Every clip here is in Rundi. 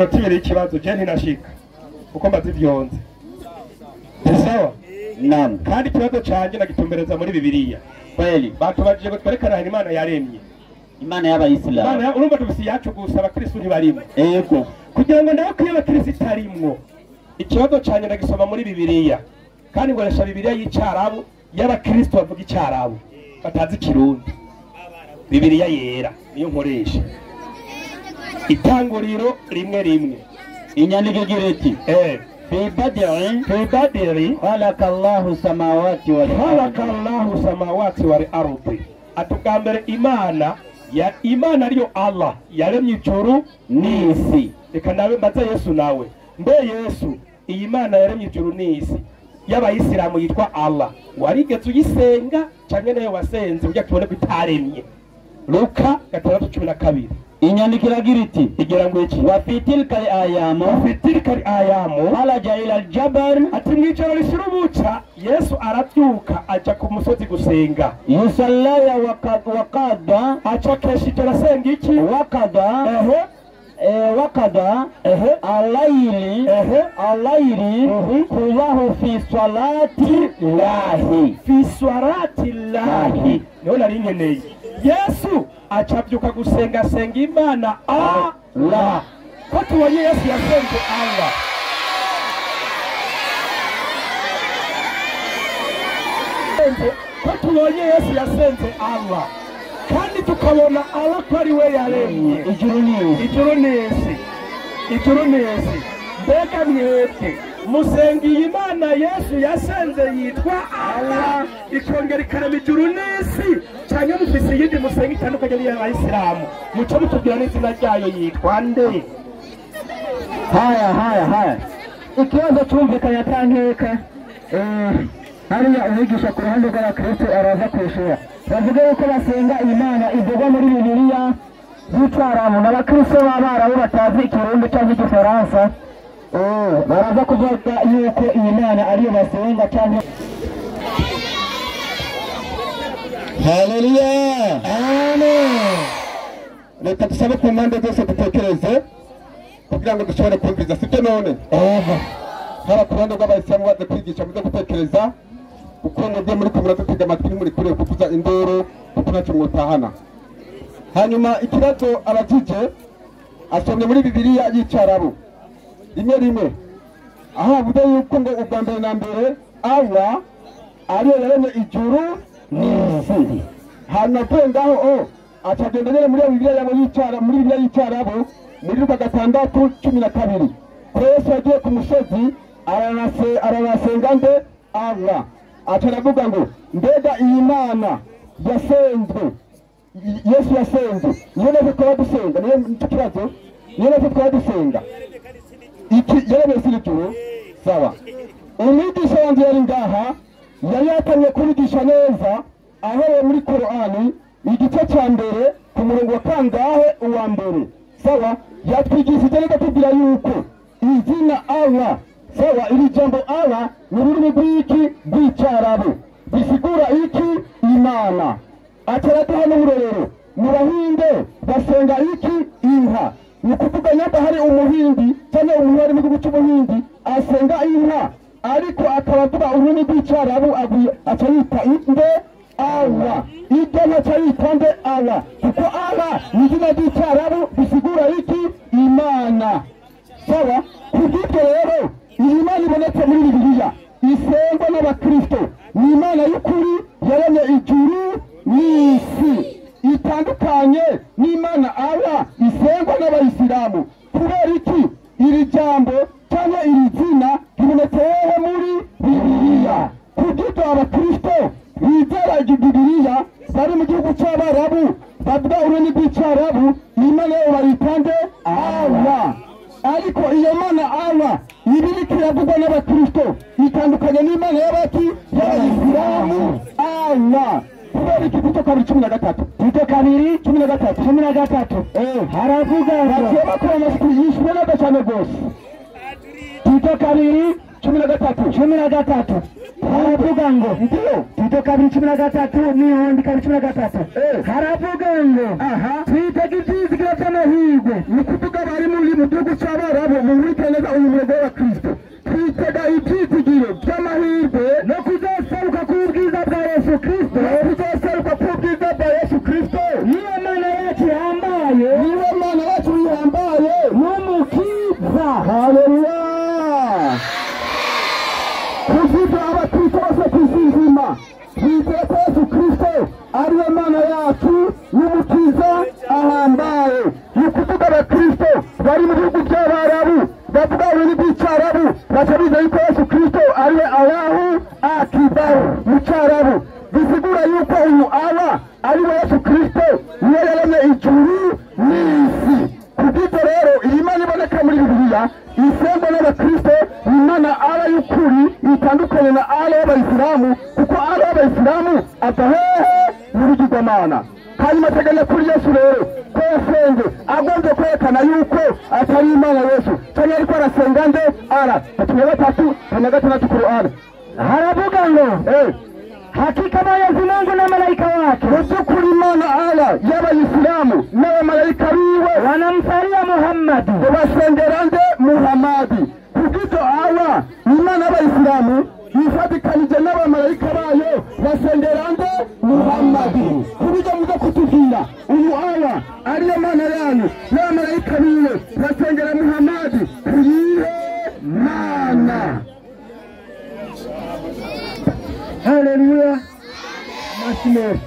Tibiri ikibazo je ntinashika kuko mbazi vyonze. Sawa? Naam. Kandi ikibazo canje nagitumbereza muri Bibiliya. Kweli. Batubajije ngo twerekane Imana yaremye. Imana y'abayisilamu. Imana urumva tubisi yacu gusa abakristo ntibarimo. Yego. Kugira ngo ndabe ko abakristo itarimwo. Ikibazo canje ndagisoma muri Bibiliya. Kandi ngoresha Bibiliya y'Icarabu y'abakristo bavuga Icarabu batazi Kirundi. Bibiliya yera niyo nkoresha. Itanguriro 1:1. Inyandiko igira iti fi badiri khalaqa Allahu samawati wal khalaqa Allahu samawati wal ardi. Atugambere Imana ya Imana ariyo Allah yaremye ijuru n'isi. Reka nawe mbaze Yesu nawe. Mbe Yesu, iyi Imana yaremye ijuru n'isi y'abayisilamu yitwa Allah, warigeze uyisenga canke nayo wasenze ujya tubone ko itaremye? Luka 6:12. Inyandiko iragira iti igira ngo iki? Wa fi tilka ayamu khalaja ila aljabal. Ati mwijoro rishira ubuca Yesu arabyuka aja ku musozi gusenga. Yusallaya waqada aca kenshi ijoro asenga iki? Waqada waqada alayli alayli kullahu fi salati lahi fi salati lahi. Niho nari nkeneye Yesu acabyuka gusenga senga Imana Allah. Ko tubonye Yesu yasenze Allah. Ko tubonye Yesu yasenze Allah. Kandi tukabona Allah ko ari we yaremye ijuru n'isi. Ijuru n'isi. Ijuru n'isi. Mbega mwebwe musenga iyi Imana Yesu yasenze yitwa Allah ikongera ikarema ijuru n'isi, canke mufise iyindi musenga itandukanye n'iy'abayisilamu? Muce mutubwira n'izina ryayo yitwa nde? Haya haya haya, ikibazo cyumvikanye atankeka. Hariya umwigisha ku ruhande rw'abakristo araza kwishura bavuga yuko basenga Imana ivugwa muri Bibiliya y'Icarabu, n'abakristo b'Abarabu batazi Ikirundi cyangwa Igifaransa baraza kuvuga yuko iyi Mana ariyo basenga cyangwa. Haleluya, amen. Reka dusabe ku mpande zose dutekereze kugira ngo dushobore kumviriza, sibyo none? Haba ku ruhande rw'abayisilamu baze kwigisha muze gutekereza, kuko mwebwe muri ko muradutega amatwi muri kure kuvuza induru kuko ntacyo mwotahana. Hanyuma ikibazo abajije asomye muri Bibiliya y'Icarabu 1:1 aho avuga yuko ngo ubwa mbere na mbere Allah ariyo yaremye ijuru n'isi. Hanyuma avuye ngaho acagenda nyene muri Bibiliya yabo y'Icarabu, muri Bibiliya y'Icarabu muri Luka 6:12 ko Yesu yagiye ku musozi aranasenga nde? Allah. Aca aravuga ngo mbega iyi Mana yasenzwe, Yesu yasenze, niyo natwe twaba dusenga, niyo kibazo, niyo natwe twaba dusenga iki yaremye isi n'ijuru. Sawa. Umwigisha wanje yari ngaha yari yatangiye kubigisha neza ahereye muri Korani igice cya mbere ku murongo wa kangahe uwa mbere. Sawa. Yatwigishije neza tubwira yuko izina Allah, sawa, iri jambo Allah ni ururimi rw'iki? Rw'Icarabu, bisigura iki? Imana. Ataraduha n'uburorero mu Bahinde basenga iki? Inka. Ni ukuvuga nyamba hari umuhindi cyangwa umuntu ari mu gihugu cy'ubuhindi asenga inka, ariko akaba avuga ururimi rw'Icarabu aca yita nde? Allah. Ibyo ntaca yita nde? Allah. Kuko Allah ni izina ry'Icarabu bisigura iki? Imana. Sawa. Kubw'ibyo rero iyi Imana ibonetse muri Bibiliya isengwa n'abakristo ni Imana y'ukuri yaremye ijuru n'isi, itandukanye n'Imana Allah isengwa n'abayisilamu. Kubera iki? Iri jambo cyangwa iri zina ribonetse hehe? Muri Bibiliya. Kubw'ibyo abakristo bizera Bibiliya bari mu gihugu cy'Abarabu bavuga ururimi rw'Icarabu, Imana yabo bayita nde? Allah. Ariko iyo Mana Allah ibiriko iravugwa n'abakristo itandukanye n'Imana y'abaki? Y'abayisilamu. Allah. Kubera iki? Tito 2:13. Tito 2:13. 13. Haravuga bagiye bakora amasuku yishwe neza cyane rwose. Tito 2:13. 13. Haravuga ngo Ndio. Tito 2:13 n'ihindi 2:13 haravuga ngo twitega ibyizigiro by'amahirwe. Ni kuvuga bari muri mu gihugu cy'Abarabu mu neza uyu murongo wa Kristo. Twitega ibyizigiro by'amahirwe no kuzoseruka k'ubwiza bwa Yesu Kristo. No kuzoseruka k'ubwiza bwa Yesu Kristo. Niyo Mana yacu ihambaye. Niyo Mana yacu ihambaye n'umukiza. Haleluya. Kuvuga abakristo bose ku isi nzima twizeye ko Yesu Kristo ariwe Mana yacu n'umukiza ahambaye. Ni ukuvuga abakristo bari mu bihugu by'Abarabu bavuga ururimi rw'Icyarabu baca bizeye yuko Yesu Kristo ariwe Allahu Akbar mu Cyarabu, bisigura yuko uyu Allah ariwe Yesu Kristo niwe yaremye ijuru n'isi. Kubw'ibyo rero iyi Mana iboneka muri Bibiliya isengwa n'abakristo ni Imana Allah y'ukuri itandukanye na Allah y'abayisilamu, kuko Allah y'abayisilamu ava hehe? Mu bigirwamana. Hanyuma ateganya kuri Yesu rero ko yasenge agombye kwerekana yuko atari Imana Yesu cyangwa ariko arasenga nde? Allah. 3 5 6 Qur'an. Haravuga ngo hakika Mwenyezi Mungu na malaika wake, mu by'ukuri Imana Allah y'abayisilamu n'abamarayika biwe wanamsalia Muhammad, basengera nde? Muhammadi. Kubw'ibyo Allah Imana y'abayisilamu yifatikanije n'abamarayika bayo basengera nde? Muhammadi. Kubw'ibyo muze kutubwira uyu Allah ariyo Mana yanyu n'abamarayika biwe basengera Muhammadi kuyihe Mana? Haleluya. Mashime.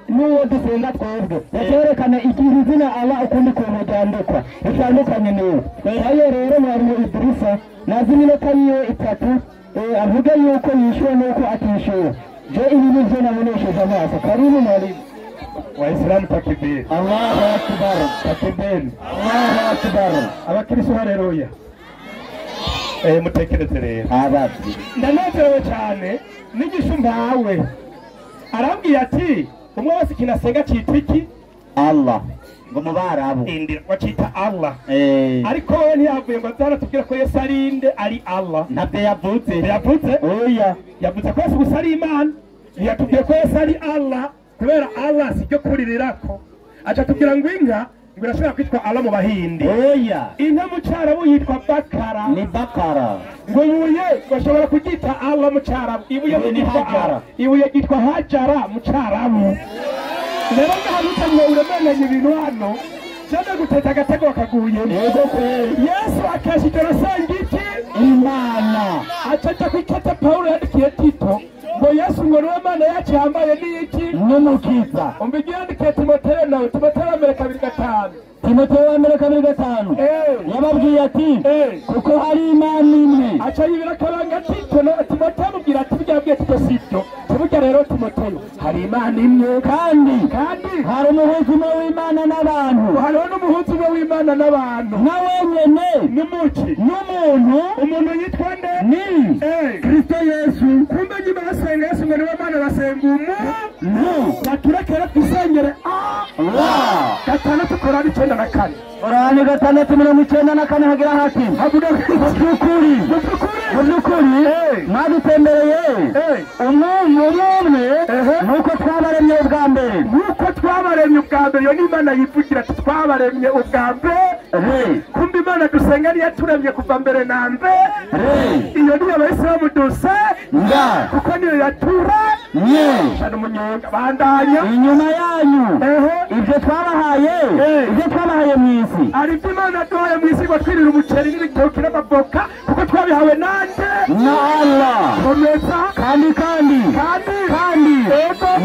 N'uwo dusenga twebwe yakerekana igihe izina Allah ukundi kuntu ryandikwa bitandukanye n'uwo. Ayo rero mwarimu Idrisa nazi iminota yiwe 3 avuga yuko yishyuwe n'uko atishyuwe. Je ibi nivyo nabonesheje amaso. Karibu mwalimu. Waislamu takbir. Allahu akbar. Takbir. Allahu akbar. Abakristo haleluya. Mutekereze rero. Ababyi. Ndanezerewe cyane n'igishu mpawe. Arambwiye ati umwe wese kinasenga cyitwa iki? Allah. Ngo mu Barabu. Indira bacita Allah. Ariko we ntiyavuye ngo azaratubwira ko Yesu ari inde, ari Allah. Ntabyo yavutse. Yavutse? Oya. Yavuze ko Yesu gusa ari Imana. Ntiyatubwiye ko Yesu ari Allah. Kubera Allah siryo kuririrako. Aca tubwira ngo inka ngo irashobora kwitwa Allah mu Bahindi. Oya. Inka mu Cyarabu yitwa Bakara. Ni Bakara. Ngo ibuye bashobora kuryita Allah mu Cyarabu. Ibuye ryitwa Hajara. Ibuye ryitwa Hajara mu Cyarabu. Rero ngahanutse ngo uremeranye ibintu hano. Cyane guteta agatego kaguye. Yego kweli. Yesu akesha ijoro asenga iki? Imana. Acaca kwikete Paulo yandikiye Tito ngo Yesu ngo niwe Mana yacu yambaye n'iki? N'umukiza. Umva ibyo yandikiye Timoteyo nawe, Timoteyo wa mbere 2:5. Timoteyo wa mbere 2:5. Yababwiye ati kuko hari Imana imwe. Aca yibira akabanga Tito na Timoteyo amubwira ati ibyo yabwiye Tito sibyo. Tuburya rero Timoteyo hari Imana imwe kandi hari umuhuza umwe w'Imana n'abantu. Hariho n'umuhuza umwe w'Imana n'abantu. Na wenyene n'umuki n'umuntu. Umuntu yitwa nde? Ni Kristo Yesu. Kumbe nyuma basenga Yesu ngo niwe Mana basenga umuntu. Baturekere twisengere Allah. 6 Korani 94. Korani 6:94 hagira hati havuga mu by'ukuri mwadutembereye umwe nuko twabaremye ubwa mbere. Nuko twabaremye ubwa mbere. Iyo ni Imana yivugira ati twabaremye ubwa mbere. Kumbe Imana dusenga niyo yaturemye kuva mbere na mbere. Iyo niyo abayisilamu dusenga kuko niyo yaturemye. Shana umunyenga bandanya inyuma yanyu ibyo twabahaye ibyo twabahaye mu isi. Ari ibyo Imana yaduhaye mu isi ngo twirire umuceri n'ibitoki n'amavoka kuko twabihawe nande? Na Allah. Komeza. Kandi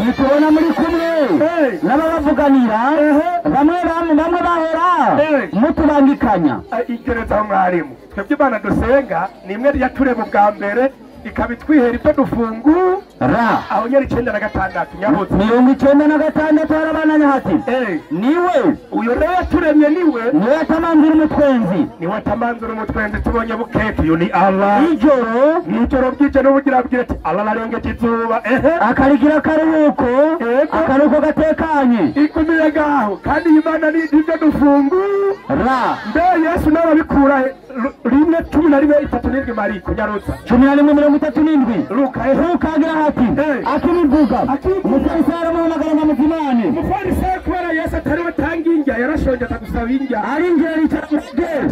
nitubona muri kumwe n'ababavuganira bamwe bahora mutubangikanya. Igereza mwarimu twebwe Imana dusenga ni imwe yaturemye ubwa mbere Ikabitwihera ibyo dufungura. Aho nyari 96 nyabutse 96 harabananya hati niwe uyo rero yaturemye, niwe niwe atamanzura umutwenzi, niwe atamanzura umutwenzi tubonye bukeke. Uyu ni Allah. Ijoro nijoro bwije n'ubugira bwira ati Allah arengeje izuba, akarigira akaruhuko, akaruhuko gatekanye ikumiye gaho. Kandi Imana ni ibyo dufungura. Mbe Yesu nawe abikura 1:11 37 Mariko nyarutsa 11:37 Luka Luka agira hati akibivuga umufarisayo aramuhamagara ngo amuzimane. Umufarisayo kubera Yesu atari we tanga indya, yarashonje atagusaba indya, arinjira aricara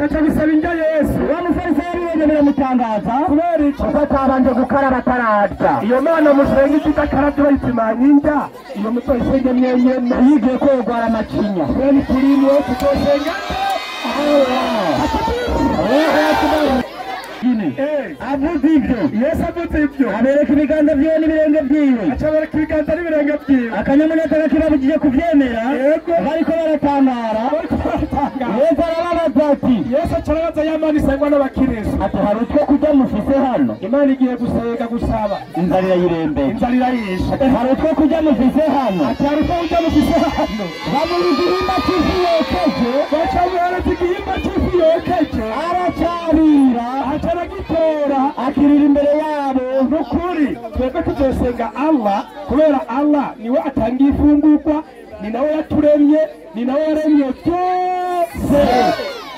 aca gusaba indya Yesu. Wa mufarisayo abibonye biramutangaza, kubera iki? Kuko atabanje gukaraba atararya. Iyo mana musenga ikidakarabye bayizimanya indya, iyo muzoyisenge mwenyene yigiye kogwara amacinya. Bene kurimwe tuzosenga avuze ibyo. Yesu avuze ibyo, abereka ibiganza byiwe n'ibirenge byiwe, acabereka ibiganza n'ibirenge byiwe. Akanyamuneza kakibabujije kuvyemera, bariko baratangara. Yesu arababaza ati, Yesu acarabaza ya mana isengwa n'abakristo ati hari utwo kurya mufise hano? Imana igiye gusenga gusaba, inzara irayirembeje, inzara irayishe. Hari utwo kurya mufise hano? Ati hari utwo kurya mufise hano? Bamuha igihimba c'ifi yokeje, bacamuhereza igihimba c'ifi yokeje, aracarira, acaragitora, akirira imbere yabo. Nukuri twebwe tuzosenga Allah, kubera Allah niwe atanga ifungurwa, ni nawe yaturemye, ni nawe yaremye byose.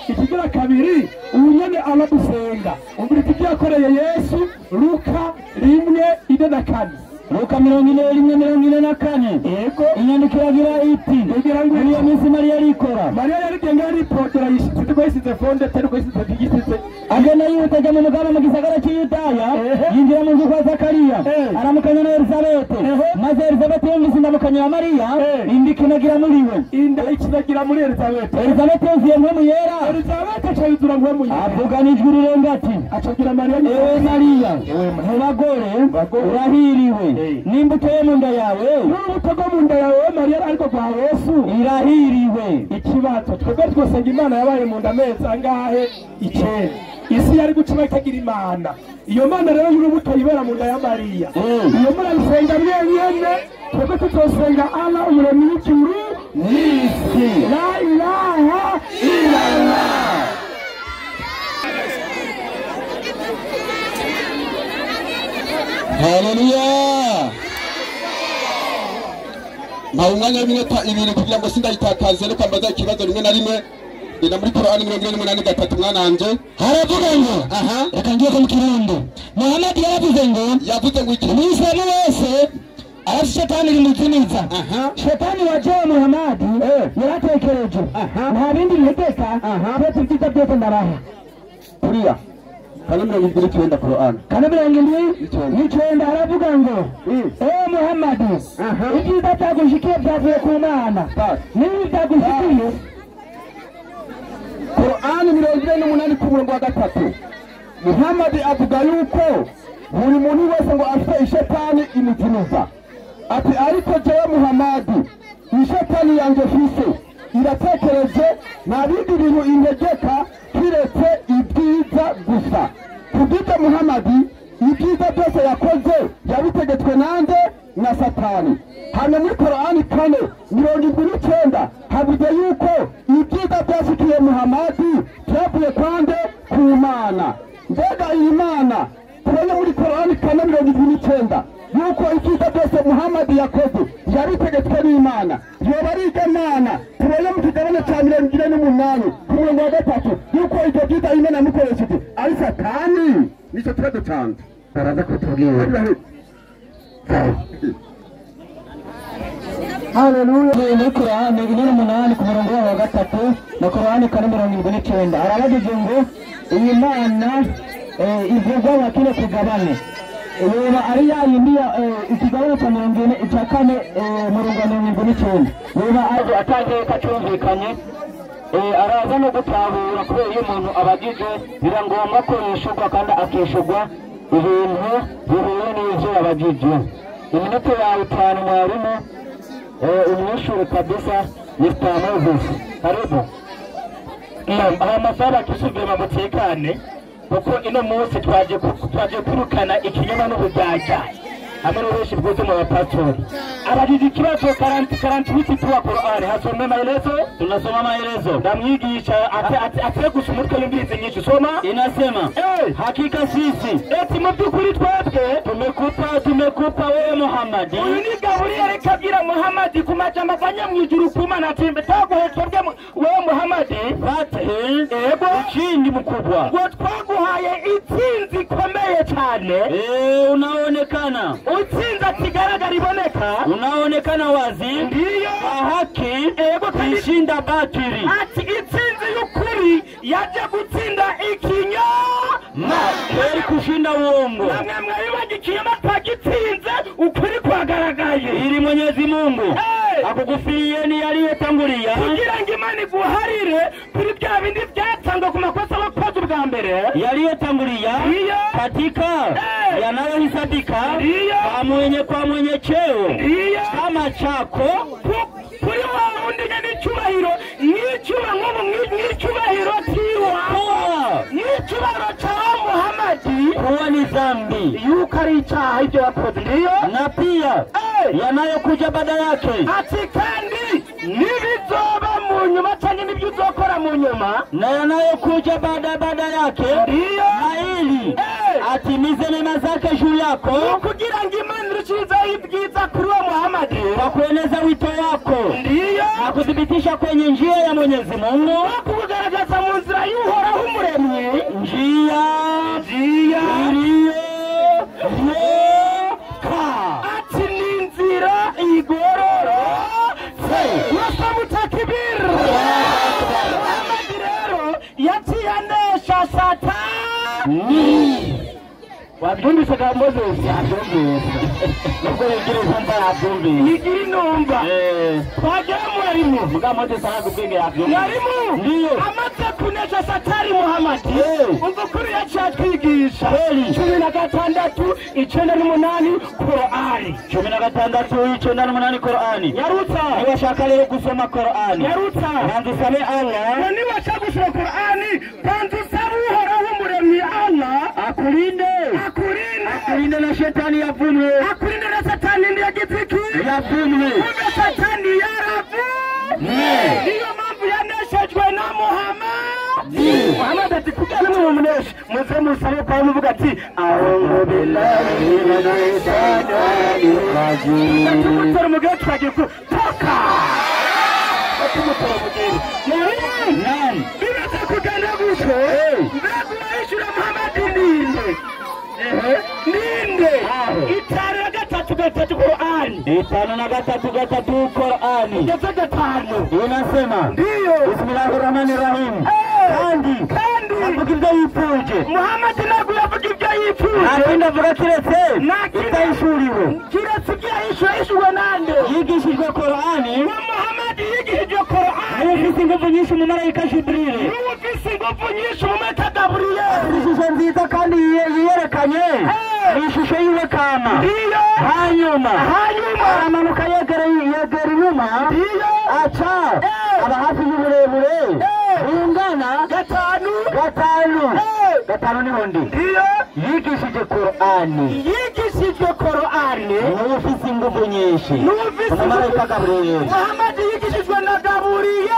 Ikigira kabiri, ubu nyene Allah dusenga umvira ibyo yakoreye Yesu. Luka 1:44 Luka 41:44. Yego, inyandiko iragira iti, igira ngo iyo minsi Mariya arikora, Mariya yarigenda yaripotera, yishitse ko yisize fonde teri ko yisize yisize, agenda yihuta ajya mu mugaba mu gisagara cy'Yudaya, yinjira mu nzu kwa Zakariya, aramukanya na Elizabeti. Maze Elizabeti yumvise indamukanyo ya Mariya, inda ikinagira muri we, inda ikinagira muri Elizabeti. Elizabeti yuzuye mpwemu yera, Elizabeti aca yuzura mpwemu yera, avugana ijwi rirenga ati, acagira Mariya, ewe Mariya mu bagore urahiriwe, n'imbuto yo mu nda yawe, n'urubuto rwo mu nda yawe Mariya ariko rwa Yesu irahiriwe. Ikibazo twebwe twosenga Imana yabaye mu nda amezi angahe? 9. Isi yari guca itagira Imana. Iyo mana rero y'urubuto ibera mu nda ya Mariya, iyo murayisenga mwenyene, twebwe tuzosenga Allah umuremyi w'ijuru n'isi. La ilaha illallah. Haleluya. Nta umwanya w'iminota 2 kugira ngo sindayitakaze, reka mbaza ikibazo rimwe na rimwe. Ina muri Korani 48:3 mwananje haravuga ngo, reka ngiye ko mu Kirundi. Muhammad yaravuze ngo, yavuze ngo iki? Umuyisilamu wese arafise shetani rimuzimiza. Shetani wajewe Muhammad yaratekereje, nta bindi ntegeka byose ibyiza byose ndabaha. Kuriya 479 Korani 479 haravuga ngo, ewe Muhammad, ibyiza byagushikiye byavuye ku Mana, n'ibi byagushikiye. Korani 48 ku murongo wa 3, Muhammad avuga yuko buri muntu wese ngo afite ishetani imuzimiza. Ati ariko jewe Muhammad, ishetani yanjye fise iratekereje, nta bindi bintu integeka kiretse ibyiza gusa. Kubw'ibyo Muhammad ibyiza byose yakoze yabitegetswe nande? Na Satani. Hano muri Korani 4:79 havuze yuko ibyiza byashikiye Muhammad byavuye kwande? Ku Mana. Mbega iyi Mana tubonye muri Korani 4:79 yuko ibyiza byose Muhammad yakoze yabitegetswe n'Imana, yoba ari Imana tubonye mu kigabane cya 48 ku murongo wa 3 yuko ibyo byiza Imana yamukoresheje ari Satani. Nicyo kibazo canje baraza kutubwira. Haleluya. Muri Korani 48 ku murongo wa 3 na Korani 4:79 harabagije ngo iyi Mana ivugwa wa kino kigabane yoba ari ya yindi ya ikigabane cya 44 murongo wa 79, yoba ari atangeka cyumvikanye. Araza no gutahura kubera iyo umuntu abagije birangombwa ko yishurwa kandi akishurwa ibintu bihuye n'ivyo yabagije. Iminota yawe 5 mwarimu, umwishure kabisa. Mr. Moses, karibu. Naam, amasaba tusubire mutekane. Kuko ino munsi twaje kwirukana ikinyoma n'ubujyajya hamwe n'ububeshi bwuzuye mu bapasitori. Abajije ikibazo 48 tu wa Qur'an, hasome maelezo, Tunasoma maelezo. Ndamwigisha ate gusa umutwe yumvirize nyinshi. Soma. Inasema hakika sisi eti mu by'ukuri twebwe tumekupa wewe Muhammad. Uyu ni Gaburiyeli ariko abwira Muhammad ku majambo avanye mu ijuru ku Mana ati twaguhaye twebwe wewe Muhammad ego ushindi mkubwa, ngo twaguhaye intsinzi ikomeye cyane. Unaonekana utsinzi atigaragara iboneka, unaonekana wazi, ndiyo haki ego kushinda batili. Ati intsinzi y'ukuri yaje gutsinda ikinyoma, kweli kushinda uongo. Namwe mwabibaga ikinyoma twagitsinze, ukuri kwagaragaye. Ili Mwenyezi Mungu akugufirieni yaliyotangulia, kugira ngo Imana iguharire kuri bya bindi byatangwa ku makosa wakoze ubwa mbere, yaliyotangulia katika yanayohesabika kwa mwenye cheo kama chako, kuri wa wundi nyene icyubahiro n'icyuba nk'ubu n'icyubahiro tiwa n'icyubahiro cya Muhammad kuwa ni dhambi, yuko ari icyaha ibyo wakoze. Ndiyo na pia yanayokuja baada yake, ati kandi n'ibizoba mu nyuma cyangwa n'ibyo uzokora mu nyuma, na yanayokuja baada yake, ndiyo na ili atimize neema zake juu yako, kugira ngo Imana irushizeho ibyiza kuri uwo Muhammad kwa kueneza wito wako, ndiyo na kuthibitisha kwenye njia ya Mwenyezi Mungu, kugaragaza mu nzira y'Uhoraho Umuremyi, njia iliyoka, ati ni inzira igororotse. Mutakbir. Muhammad rero yaciye anesha Satani. Wabyumvise ga Moses? Yabyumvise. Nubwo yigira intumva yabyumvise. Yigira intumva. Twagera mwarimu. Muga Moses arazi ubwenge yabyumvise. Mwarimu. Ndiyo. Amaze kunesha Satani Muhammad. Umva ukuri yaciye atwigisha. 16 98 Qur'ani. 16 98 Qur'ani. Yarutsa. Niwashaka rero gusoma Qur'ani. Yarutsa. Banza usabe Allah. Niwashaka gusoma Qur'ani, banza usabe Uhoraho Umuremyi Allah akulinde. Akulinde na shetani yavunwe. Akulinde na satani ndiye gitiki yavunwe. Kumbe satani yaravunwe. Niyo mpamvu yaneshejwe na Muhammad. Muhammad ati kugira ngo mumuneshe muze musabe kwa muvuga ati a'udhu billahi minash shaitani rajim. Tumutore umugeni twagiye ku toka. Tumutore umugeni. Naam. Bimaze kugenda gutyo. Mbega uwahishura Muhammad ninde? Ninde? 5 3 Qur'ani. 5 3 3 Qur'ani. Ndetse 5. Inasema ndiyo. Bismillahirrahmanirrahim. Kandi avuga ibyo yifuje. Muhammad ntabwo yavuga ibyo yifuje. Ntabwo avuga kiretse ibyo kiretse ibyo yahishuriwe nande? Yigishijwe Qur'ani. Muhammad yigishijwe Qur'ani. Ufise ingufu nyinshi umumarayika Jibril. Ufise ingufu nyinshi umumarayika Gabriel. Ishusho nziza kandi yiyerekanye. Ishusho yiwe kama. Ndiyo. Hanyuma aramanuka yegera inyuma. Ndiyo. Aca aba hafi y'uburebure bungana 5 5 5 niho ndi. Ndiyo. Yigishije Qur'ani. Yigishijwe Qur'ani. Ufise ingufu nyinshi. Umumarayika Gabriel. Muhammad yigishijwe na Gabriel.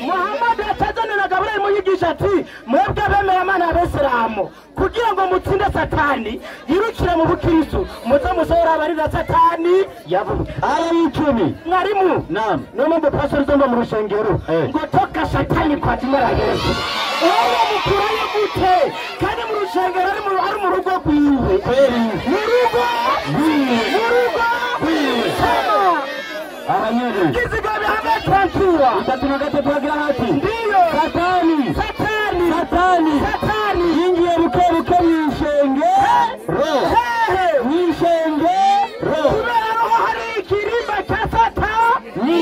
Muhammad atazana na Gabriel muyigisha ati mwebwe abemera Imana abesilamu kugira ngo mutsinde Satani yirukire mu bukristo muze musohora abarira Satani yavuga aya 10. Mwarimu. Naam. Niyo mpamvu pastor uzomba mu rusengero ngo toka Satani kwa jina la Yesu. Uwo mukurayo gute kandi mu rusengero ari mu rugo rwiwe. Kweli. Mu rugo rwiwe. Mu rugo rwiwe. Abanyeri. Kiziga bihamwe tranquila. 3 agira hati. Ndiyo. Satani. Satani. Satani. Satani. Yinjiye buke buke mwishenge. Hehe. Mwishenge. Kubera roho hari ikirimba cya Satani.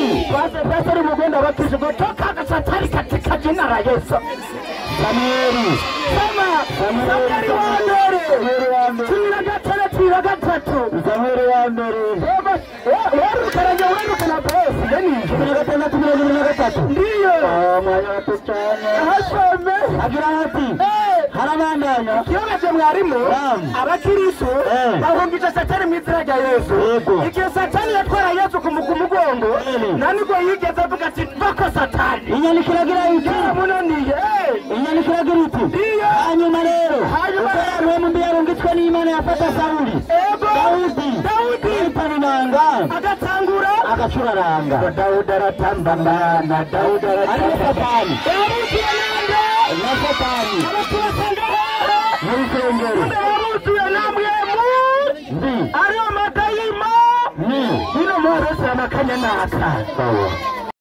Basi mugenda bakije ngo toka Satani katika jina la Yesu. Samueli. Sema. Samueli wa mbere. 16 3. Samueli wa mbere. Werukaranye werukana bosi yani 16 23. Ndiyo. Mwanya wato cyane. Ahasome. Agira ati. Mwarimu, abakirisu bahungije Satani mu izina rya Yesu. Igihe Satani yatwara Yesu ku mugongo, nta nubwo yigeze avuga ati vako Satani. Inyandiko iragira iti, Yaramunaniye. inyandiko iragira iti, Iyo. Hanyuma rero Hanyuma uko yari mbi yarungitswe n'Imana yafata Sawuli, Ego. Dawudi, Dawudi. yitana inanga, agatangura agacuraranga. Dawudi aratambamana, Dawudi Ari aratambamana. Satani. Baruzuye nande? Na Satani. Abatubasanga hehe? Mu rusengero. Kumbe baruzuye namwe mu Mbi. ariyo madayima Ni. bino mworose amakanya naka. Sawa.